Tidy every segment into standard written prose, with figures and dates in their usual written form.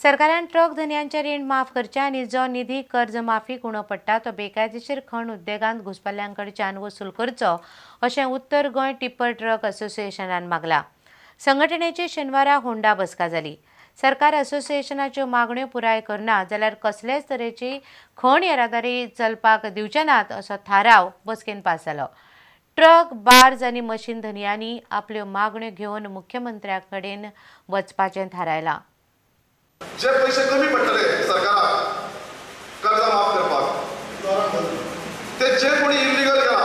सरकारान ट्रक धनयांचें रीण माफ करचें आनी जो निधी कर्ज माफी उणो पडटा तो बेकायदेशीर खण उद्देगांत घुसपल्ल्यां कडच्यान वसूल करचो अशें उत्तर गोंय टिप्पर ट्रक असोसिएशनान मागलां. संघटनेची शेनवारा होंडा बसका जाली. सरकार असोसिएशनाच्यो मागण्यो पुराय करना जाल्यार कसलेच तरेची खण येरादारी चलपाक दिवचे नात असो थाराव बसकेन पास जालो. ट्रक, बार्ज आनी मशीन धनयांनी आपल्यो मागण्यो घेवन मुख्यमंत्र्या कडेन वचपाचें थारायलां. जे पैसे कमी पडटले सरकाराक कर्ज माफ करपाक ते जे कोणी इलिगल केला,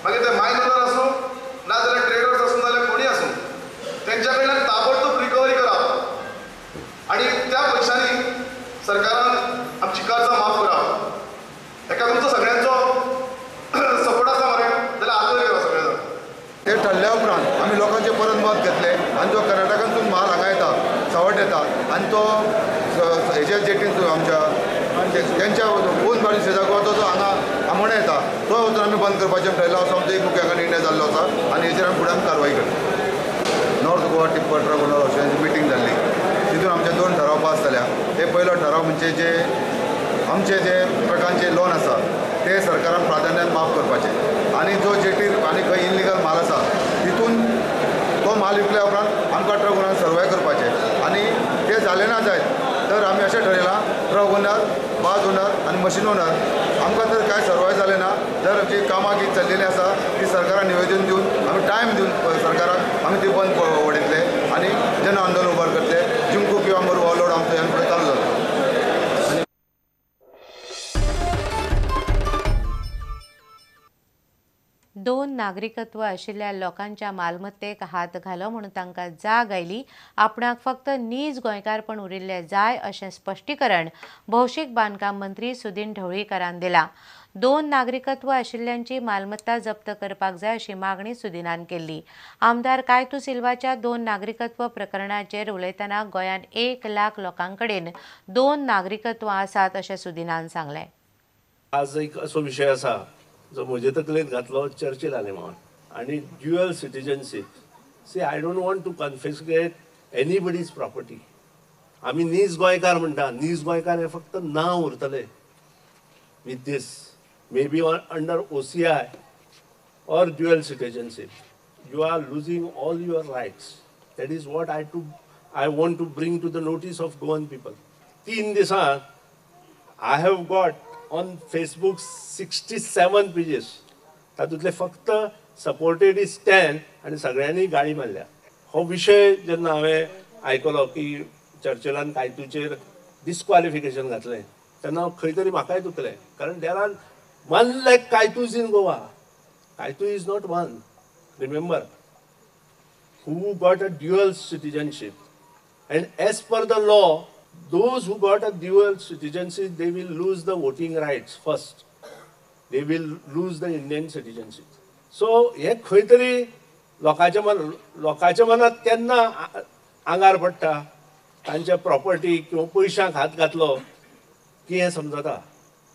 मागीर ते मायन ओनर आसूं ना जाल्यार ट्रेडर्स आसूं नाजाल्यार कोणी आसूं, तेंच्या कडल्यान ताबडतोब रिकवरी करप आनी त्या पयशांनी सरकारान आमची कर्जां माफ करप. हेका तुमचो सगळ्यांचो सपोर्ट आसा मरे जाल्यार आदर करा सगळे जाण. ते ठरल्या उपरांत आमी लोकांचे परत मत घेतले आनी जो कर्नाटकांतून म्हाल हांगा येता, सावट येता आनी तो हेच्या जेटीन आमच्या तेंच्या ओन बाजू शेजागो तो हांगा आमोणा येता तो वचून आमी बंद करपाचें ठरयलां असो आमचो एक मुख्य निर्णय जाल्लो आसा आनी हेचेर आमी फुडें आमी कारवाय करता. North Goa tipper truck owner असोसिएशनाची meeting जाल्ली, तितून आमचे दोन ठराव पास जाल्या. ते पयलो ठराव म्हणजे जे आमचे जे ट्रकांचे लोन आसा ते सरकारान प्राधान्यान माफ करपाचें आनी जो जेटीर आनी खंय इलिगल म्हाल आसा तितून तो म्हाल विकल्या उपरांत आमकां ट्रक ओनरान सर्वाय करपाचें आनी ते जालें ना जायत तर आमी अशें ठरयलां ट्रक ओनर, बाज ओनर आनी मशीन ओनर आमकां तर कांय सर्वाय जालें ना तर जी कामां जी चल्लेलीं आसा ती सरकारान निवेदन दिवन आमी टायम दिवन सरकाराक आमी ती बंद उडयतले आनी जन आंदोलन उबार करतले. जिंकू किंवा मरू हो लढो आमचो ह्यान फुडें चालू जातलो. दोन नागरिकत्व आशिल्ल्या लोकांच्या मालमत्तेक हात घालो म्हणून तांकां जाग आयली, आपणाक फक्त नीज गोंयकारपण उरिल्लें जाय अशें स्पश्टीकरण भौशीक बांदकाम मंत्री सुदिन ढवळीकारान दिलां. दोन नागरिकत्व आशिल्ल्यांची मालमत्ता जप्त करपाक जाय अशी मागणी सुदिनान केल्ली. आमदार कायतू सिल्वाच्या दोन नागरिकत्व प्रकरणाचेर उलयतना गोंयांत 1 लाख लोकां कडेन दोन नागरिकत्व आसात अशें सुदिनान सांगलें. आज एक असो विशय आसा जो म्हजे तकलेंत घातलो चर्चिल आनी म्हणून आनी dual citizenship. See, I don't want to confiscate anybody's property. आमी नीज गोंयकार म्हणटा, नीज गोंयकार हें फक्त नांव उरतलें. With this may be under OCI or dual citizenship you are losing all your rights. That is what I want to bring to the notice of Goan people. 3 दिसांत I have got on Facebook 67 pages, तातूंतले फक्त supported is 10 आनी सगळ्यांनी गाळी मारल्या. हो विशय जेन्ना हांवें आयकलो की चर्चिलान कायतूचेर डिस्क्वॉलिफिकेशन घातलें तेन्ना खंय तरी म्हाकाय दुखलें, कारण there are 1 lakh Caitus in Goa. Caitu is not one, remember, who got a dual citizenship and as per the law those who got a dual citizenship, they will lose the voting rights first. They will lose the Indian citizenship. So, हे खंय तरी लोकांच्या मनात केन्ना आंगार पडटा, तांच्या property किंवा पयशांक हात घातलो की हें समजता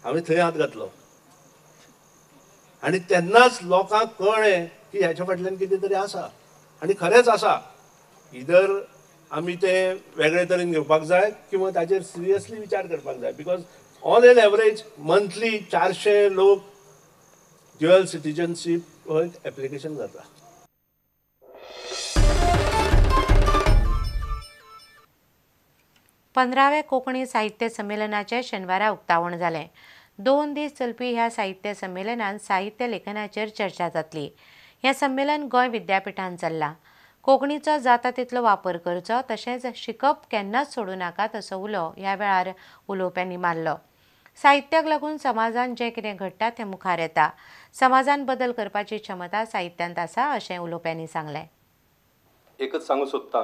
हांवें थंय हात घातलो आनी तेन्नाच लोकांक कळ्ळें की ह्याच्या फाटल्यान कितें तरी आसा आनी खरेंच आसा. इधर आमी ते वेगळे तरेन घेवपाक जाय किंवा ताचेर सिरियसली विचार करपाक जाय, because on an average monthly 400 लोक ड्युअल सिटीजनशीप एप्लिकेशन करता. पंदराव्या कोंकणी साहित्य संमेलनाचें शेनवारा उक्तावण जालें. 2 दीस चलपी ह्या साहित्य संमेलनान साहित्य लेखनाचेर चर्चा जातली. हें संमेलन गोंय विद्यापिठान चल्लां. कोंकणीचो जाता तितलो वापर करचो तशेंच शिकप केन्नाच सोडूं नाकात असो उलो ह्या वेळार उलोवप्यांनी मारलो. साहित्याक लागून समाजान जें कितें घडटा तें मुखार येता. समाजान बदल करपाची क्षमता साहित्यांत आसा अशें उलोवप्यांनी सांगलें. एकच सांगू सोदता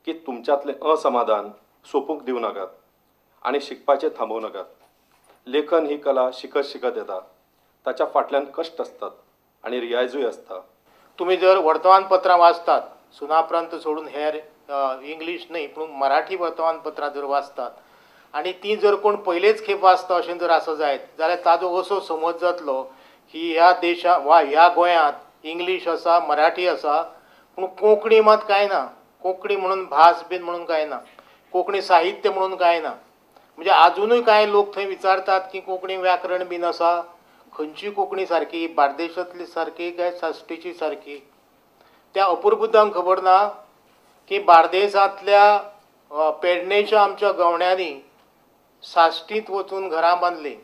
की तुमच्यांतलें असमाधान सोंपूंक दिवं नाकात आनी शिकपाचें थांबोवं नाकात. लेखन ही कला शिकत शिकत येता, ताच्या फाटल्यान कश्ट आसतात आनी रियाजूय आसता. तुमी जर वर्तमानपत्रां वाचतात, सुनाप्रांत सोडून हेर इंग्लीश न्हय पूण मराठी वर्तमानपत्रां जर वाचतात आनी ती जर कोण पयलेच खेप वाचता अशें जर आसा जायत जाल्यार ताजो असो समज जातलो की ह्या देशा वा ह्या गोंयांत इंग्लीश आसा, मराठी आसा, पूण कोंकणी मात कांय ना. कोंकणी म्हणून भास बीन म्हणून कांय ना. कोंकणी साहित्य म्हणून कांय ना. म्हणजे आजुनूय कांय लोक थंय विचारतात की कोंकणी व्याकरण बीन आसा, खंयची कोंकणी सारकी, बार्देशांतली सारकी काय साश्टीची सारकी. त्या अपुरबुद्दांक खबर ना की बार्देसांतल्या पेडणेच्या आमच्या गवण्यांनी साश्टींत वचून घरां बांदलीं,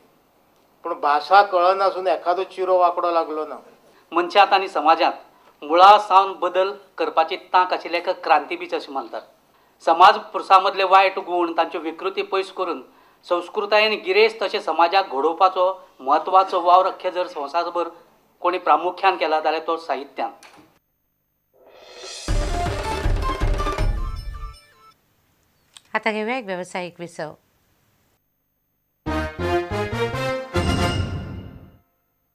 पूण भाशा कळनासून एखादो चिरो वांकडो लागलो ना. मनशांत आनी समाजांत मुळा सावन बदल करपाची तांक आशिल्ल्या एका क्रांतीबीज अशें मानतात. समाज पुरसा मदले वायट गूण तांच्यो विकृती पयस करून संस्कृतायेन गिरेस्त अशें समाजाक घडोवपाचो म्हत्वाचो वावर अख्खे जर संवसारभर कोणी प्रामुख्यान केला जाल्यार तो साहित्यान. आता घेऊया एक व्यावसायिक विसव.